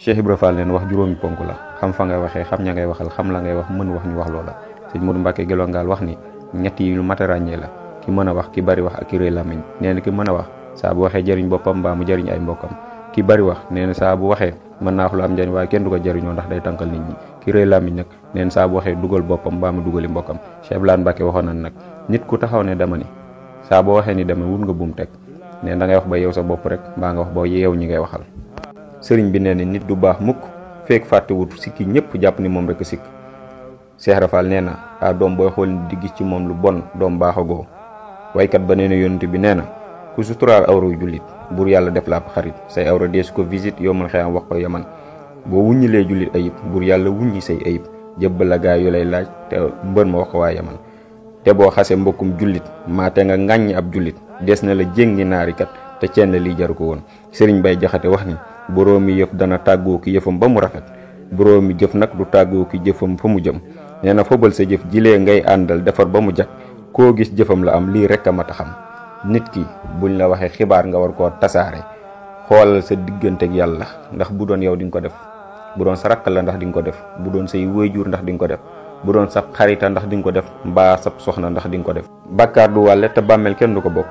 Cheikh Ibra Fall leen wax juróomi ponk la xam fa ngay waxee xam ña ngay waxal xam la ngay wax mën wax ñu wax loola sëñ Modou Mbacke Gelongal wax ni ñett yi lu mat a ràññee la ki mën a wax ki bari wax ak ki rëy làmmiñ nee na ki mën a wax saa bu waxee jëriñ boppam mbaa mu jëriñ ay mbokkam ki bari wax nee na saa bu waxee mën naa wax lu am njëriñ waaye kenn du ko jëriñoo ndax day tànkal nit ñi ki rëy làmmiñ nag nee na saa bu waxee dugal boppam mbaa mu dugali mbokkam Cheikh Abdoulaye Mbacke waxoon na nag nit ku taxaw ne dama ni saa boo waxee ni dama wut nga buum teg nee da ngay wax ba yeew sa bopp rek mbaa nga wax ba yeew ñi ngay waxal sëriñ bi nee na nit du baax mukk feek fàtte wut sikki ñëpp jàpp ni moom rek sikk Cheikh Rafal nee na doom booy xool di gis ci moom lu bon doom baaxagoo waykat ba nee na yonent bi nee na ku suturaal awra jullit buur yàlla def la ab xarit say awra deesu ko visite yomal xeyam wax ko yaman boo wuññilee jullit ayib buur yàlla wuññi say ayib jëbbal la gaay yu lay laaj te mbër ma wax ko waa yaman te boo xasee mbokkum jullit maate nga ŋàññi ab jullit des na la jéngi naarikat te cenn lii jaru ko woon sëriñ Bay Jaxate wax ni boroomi yëf dana tàggoo ki yëfam ba mu rafet boroomi jëf nag du tàggoo ki jëfam fa mu jëm nee na fobal sa jëf jilee ngay àndal defar ba mu jag koo gis jëfam la am lii rek a mat a xam nit ki buñ la waxee xibaar nga war koo tasaare xoolal sa digganteeg yàlla ndax bu doon yow di nga ko def bu doon sa rakk la ndax di nga ko def bu doon say wéyjur ndax di nga ko def bu doon sab xarita ndax di nga ko def mbaa sab soxna ndax di nga ko def bàkkaar du wàlle te bàmmeel kenn du ko bokk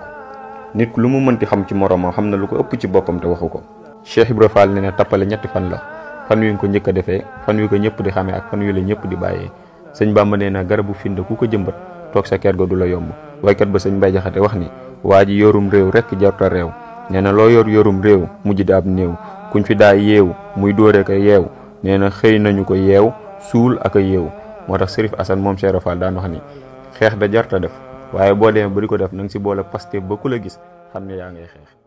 nit lu mu mënti xam ci moroomam xam na lu ko ëpp ci boppam te waxu ko Cheikh Ibra Fall ne ne tappale ñetti fan la fan wi nga ko njëkk a defee fan wi ko ñëpp di xamee ak fan wi la ñëpp di bàyyee sëñ Bamba nee na garabu finde ku ko jëmbat toog sa kër ga du la yomb waykat ba sëñ Bay Jaxate wax ni waa ji yorum réew rek jarta réew nee na loo yorum réew mujj di ab néew kuñ fi daa yeew muy dóore ko yeew nee na xëy nañu ko yeew suul ak a yeew moo tax Sërif Asan moom Cheikh Rafal daan wax ni xeex da jarta def waaye boo demee ba di ko def na nga si boole Pastef ba ku la gis xam ne yaa ngay xeex